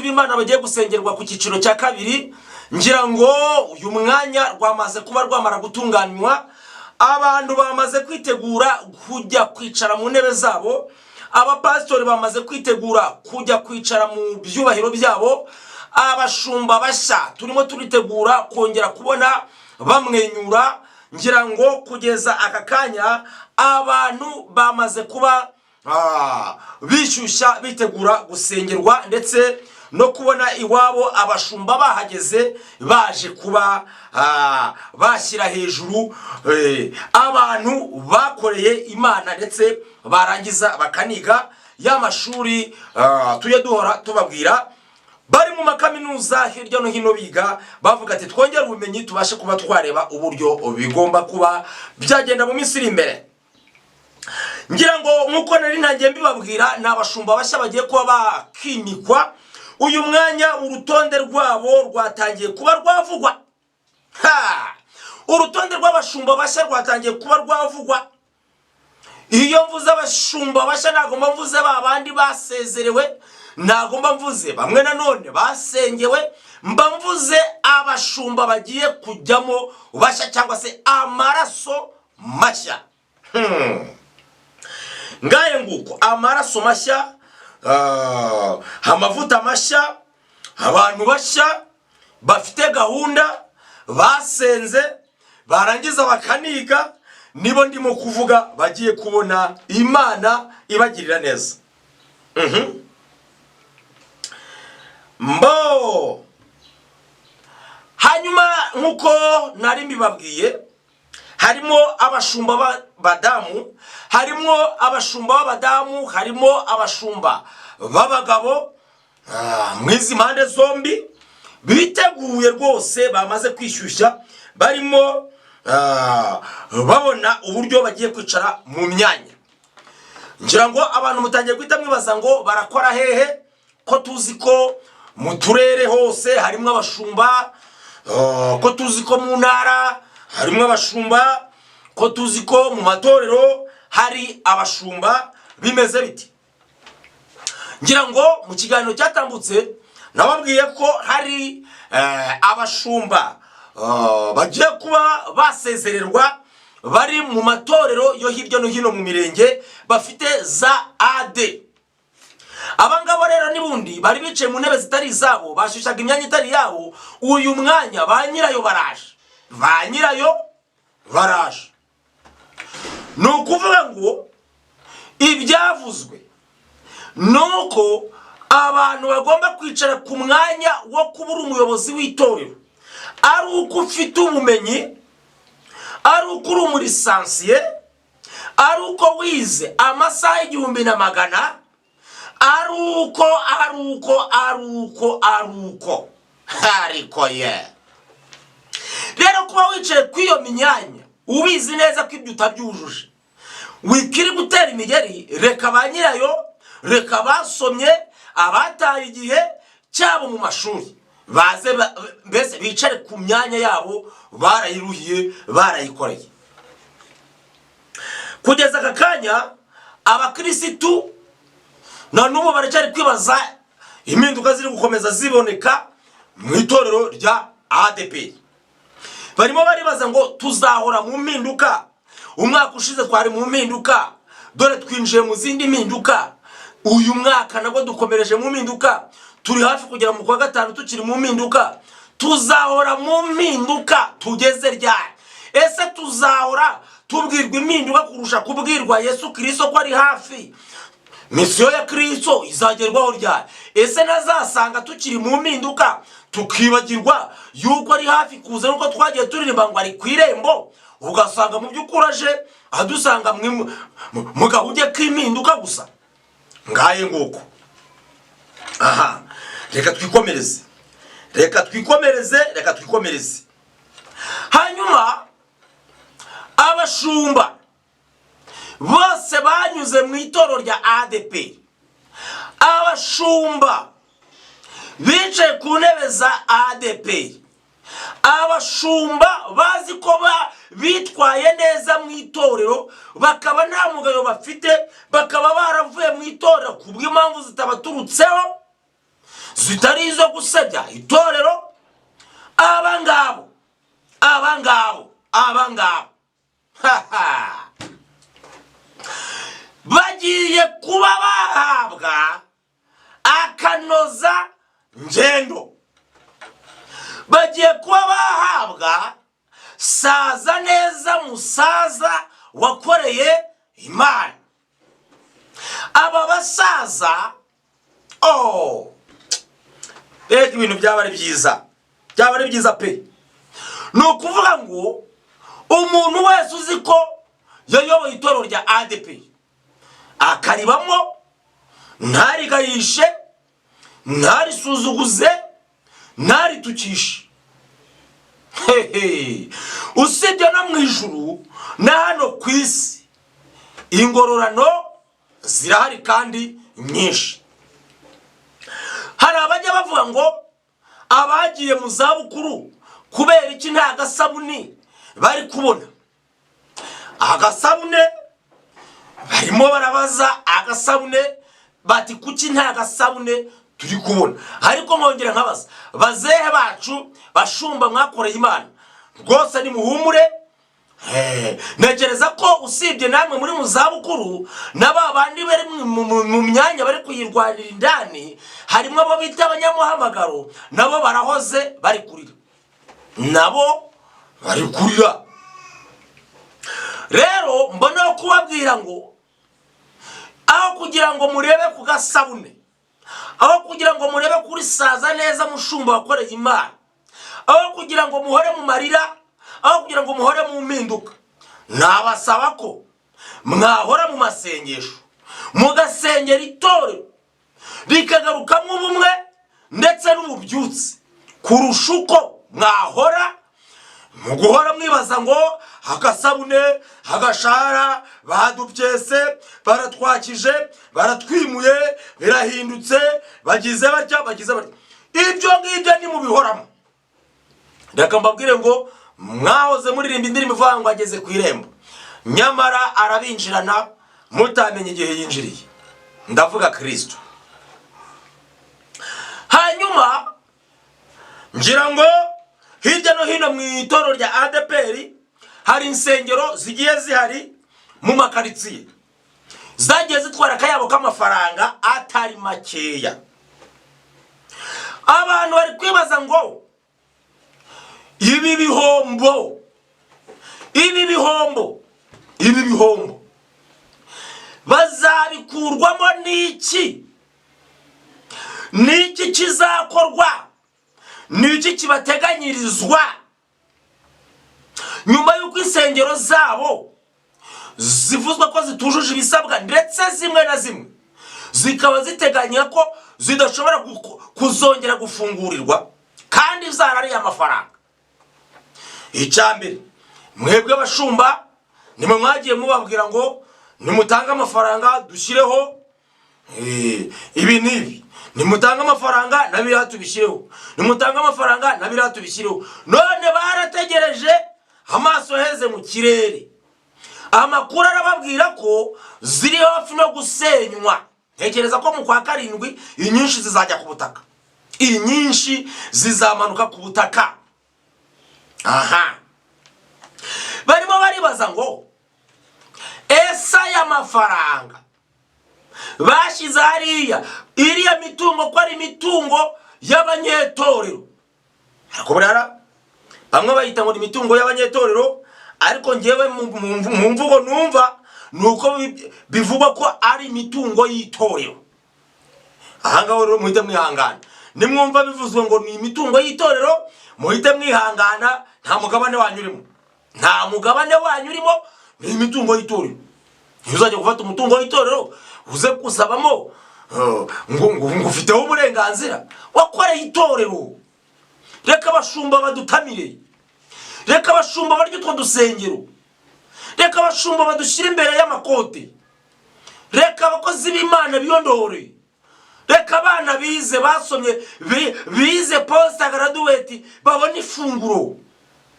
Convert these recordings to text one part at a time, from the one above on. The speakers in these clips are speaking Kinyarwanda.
b'Imana bagiye gusengerwa ku cyiciro cya kabiri. Ngira ngo uyu mwanya rwamaze kuba rwamara gutunganywa, abantu bamaze kwitegura kujya kwicara mu ntebe zabo, abapasitori bamaze kwitegura kujya kwicara mu byubahiro byabo, abashumba bashya turimo turitegura kongera kubona bamwenyura. Ngira ngo kugeza aka kanya abantu bamaze kuba bishyushya, bitegura gusengerwa ndetse no kubona iwabo abashumba bahageze, baje kuba bashyira hejuru abantu bakoreye Imana ndetse barangiza bakaniga ya mashuri tujye duhora tubabwira, bari mu makaminuza hirya no hino biga, bavuga ati: "Twongere ubumenyi, tubashe kuba twareba uburyo bigomba kuba byagenda mu minsi iri imbere." Ngira ngo nk'uko nari ntangiye mbibabwira, ni abashumba bashya bagiye kuba bakimikwa. Uyu mwanya urutonde rwabo rwatangiye kuba rwavugwa. Ha! Urutonde rw'abashumba bashya rwatangiye kuba rwavugwa. Iyo mvuze abashumba bashya, ntabwo mba mvuze ba bandi basezerewe, ntabwo mba mvuze bamwe nanone basengewe, mba mvuze abashumba bagiye kujyamo bashya cyangwa se amaraso mashya. Ngaye nguko, amaraso mashya, amavuta mashya, abantu bashya bafite gahunda, basenze barangiza bakaniga, nibo ndimo kuvuga bagiye kubona Imana ibagirira neza. Mbo hanyuma nk'uko nari mbibabwiye, harimo abashumba b'abadamu, harimo abashumba b'abadamu, harimo abashumba b'abagabo. Mu izi mpande zombi biteguye rwose, bamaze kwishyushya, barimo babona uburyo bagiye kwicara mu myanya. Ngira ngo abantu mutangiye guhita mwibaza ngo barakora hehe, ko tuzi ko mu turere hose harimo abashumba, ko tuzi ko mu ntara harimo abashumba, ko tuzi ko mu matorero hari abashumba, bimeze biti? Ngira ngo mu kiganiro cyatambutse nababwiye ko hari abashumba bagiye kuba basezererwa, bari mu matorero yo hirya no hino mu mirenge, bafite za AD. Abangabo rero n'ubundi bari bicaye mu ntebe zitari izabo, bashyushyaga imyanya itari yabo. Uyu mwanya ba nyirayo baraje, ba nyirayo baraje. Ni ukuvuga ngo ibyavuzwe ni uko abantu bagomba kwicara ku mwanya wo kuba uri umuyobozi w'itorero ari uko ufite ubumenyi, ari uko uri umulicencié, ari uko wize amasaha 1100, ari uko, ari uko, ari uko, ari uko. Ariko ye rero, kuba wicaye kuri iyo myanya ubizi neza ko ibyo utabyujuje, wikiri gutera imigeri. Reka ba nyirayo, reka basomye, abataye igihe cyabo mu mashuri baze mbese bicare ku myanya yabo barayiruhiye, barayikoreye. Kugeza aka kanya abakirisitu na n'ubu baracyari kwibaza impinduka ziri gukomeza ziboneka mu itorero rya ADEPR. Barimo baribaza ngo tuzahora mu mpinduka? Umwaka ushize twari mu mpinduka, dore twinjiye mu zindi mpinduka. Uyu mwaka nabwo dukomereje mu mpinduka, turi hafi kugera mu kwa gatanu tukiri mu mpinduka. Tuzahora mu mpinduka tugeze ryari? Ese tuzahora tubwirwa impinduka kurusha kubwirwa Yesu Kirisito ko ari hafi? Mission ya Kirisito izagerwaho ryari? Ese ntazasanga tukiri mu mpinduka, tukibagirwa yuko ari hafi kuza, nuko twagiye turirimba ngo ari ku irembo, ugasanga mu by'ukuri aje adusanga mu gahuge k'impinduka gusa? Ngaye nguko. Aha reka twikomereze, reka twikomereze, reka twikomereze. Hanyuma abashumba bose banyuze mu itorero rya ADEPR, abashumba bicaye ku ntebe za ADEPR, abashumba bazi ko bitwaye neza mu itorero, bakaba nta mugayo bafite, bakaba baravuye mu itorero ku bw'impamvu zitabaturutseho, zitari izo gusebya itorero. Aba ngabo, aba ngabo, aba ngabo, haha, bagiye kuba bahabwa akanoza ngendo, bagiye kuba bahabwa saza neza musaza wakoreye Imana. Aba basaza, oh, mbega ibintu byaba ari byiza, byaba ari byiza pe! Ni ukuvuga ngo umuntu wese uzi ko yayoboye itorero rya ADEPR, akaribamo, ntarigayishe, ntarisuzuguze, ntaritukishe. Hehe, usibye no mu ijuru, na hano ku isi ingororano zirahari kandi nyinshi. Hari abajya bavuga ngo abagiye mu zabukuru kubera iki nta gasabuni bari kubona? Agasabune, barimo barabaza agasabune, bati kuki nta gasabune turi kubona? Ariko nkongera nkabaza bazehe bacu, bashumba mwakoreye Imana, rwose nimuhumure. Ntekereza ko usibye namwe muri mu zabukuru, na ba bandi bari mu myanya bari kuyirwanira indani, harimo abo bita abanyamuhamagaro, nabo barahoze bari kurira, nabo bari kurira. Rero mbona kubabwira ngo aho kugira ngo murebe ku gasabune, aho kugira ngo murebe kuri saza neza mushumba wakoreye Imana, aho kugira ngo muhore mu marira, aho kugira ngo muhore mu mpinduka, nabasaba ko mwahora mu masengesho, mugasengera itorero rikagarukamo ubumwe ndetse n'ububyutse, kurusha uko mwahora mu guhora mwibaza ngo agasabune, agashahara, badubyese, baratwakije, baratwimuye, birahindutse, bagize batya, bagize batya. Ibyo ngibyo nimubihoramo, reka mbabwire ngo mwahoze muririmba indirimbo ivuga ngo ageze ku irembo, nyamara arabinjirana mutamenye igihe yinjiriye. Ndavuga Kirisito. Hanyuma ngira ngo hirya no hino mu itorero rya ADEPR hari insengero zigiye zihari mu makaritsiye zagiye zitwara akayabo k'amafaranga atari makeya. Abantu bari kwibaza ngo ibi bihombo, ibi bihombo, ibi bihombo bazabikurwamo n'iki? N'iki kizakorwa? N'iki kibateganyirizwa nyuma y'uko insengero zabo zivuzwe ko zitujuje ibisabwa, ndetse zimwe na zimwe zikaba ziteganya ko zidashobora kuzongera gufungurirwa kandi zarariye amafaranga? Icya mbere, mwebwe bashumba, nimwe mwagiye mubabwira ngo nimutange amafaranga dushyireho ibi n'ibi, nimutange amafaranga na biriya tubishyireho, nimutange amafaranga na biriya tubishyireho. None barategereje, amaso aheze mu kirere, amakuru arababwira ko ziri hafi no gusenywa. Ntekereza ko mu kwa karindwi inyinshi zizajya ku butaka, inyinshi zizamanuka ku butaka. Aha barimo baribaza ngo ese aya mafaranga bashyize hariya, iriya mitungo, ko ari imitungo y'abanyetorero? Ariko buriya bamwe bayita ngo ni imitungo y'abanyetorero, ariko ngewe mu mvugo numva ni uko bivugwa ko ari imitungo y'itorero. Ahangaha rero muhite mwihangana, nimwumva bivuzwe ngo ni imitungo y'itorero, muhite mwihangana, nta mugabane wanyu urimo, nta mugabane wanyu urimo, ni imitungo y'itorero. Ntuzajya gufata umutungo w'itorero uze gusabamo ngo ufiteho uburenganzira. Wakoreye itorero, reka abashumba badutamire, reka abashumba barye utwo dusengero, reka abashumba badushyire imbere y'amakote, reka abakozi b'Imana biyondore, reka abana bize, basomye, bize post graduate babone ifunguro.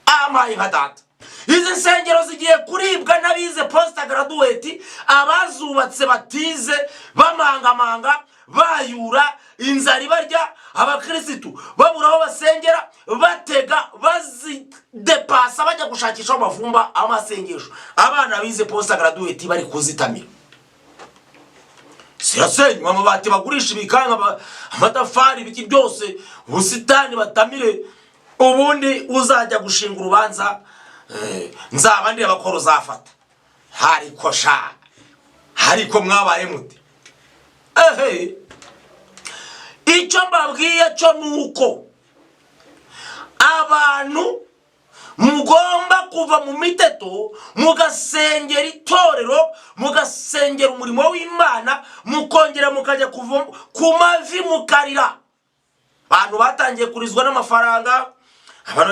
Amaye nka data, izi nsengero zigiye kuribwa n'abize post graduate, abazubatse batize, bamangamanga, bayura inzara ibarya. Abakirisitu babura aho basengera, batega bazidepasa bajya gushakisha aho bavumba amasengesho. Abana bize post graduate bari kuzitamira. Zirasenywa, amabati bagurisha, ibikanka, amatafari, ibiki byose, ubusitani batamire. Ubundi uzajya gushinga urubanza, nzaba ndeba ko ruzafata. Hariko sha, hariko mwabaye mute? Ehe, icyo mbabwiye cyo ni uko abantu mugomba kuva mu miteto, mugasengera itorero, mugasengera umurimo w'Imana, mukongera mukajya kuva ku mavi mukarira. Abantu batangiye kurizwa n'amafaranga, abantu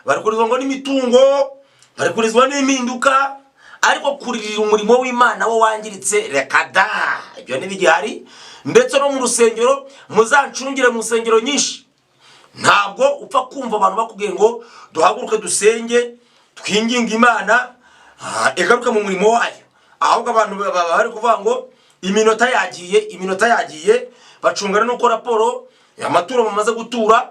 bari kurizwa ngo n'imitungo, bari kurizwa n'impinduka, ariko kuririra umurimo w'Imana wo wangiritse, reka da, ibyo ntibigihari. Ndetse no mu rusengero, muzancungire mu nsengero nyinshi, ntabwo upfa kumva abantu bakubwiye ngo duhaguruke dusenge, twinginge Imana igaruke mu murimo wayo. Ahubwo abantu baba bari kuvuga ngo iminota yagiye, iminota yagiye, bacungana n'uko raporo amaturo bamaze gutura.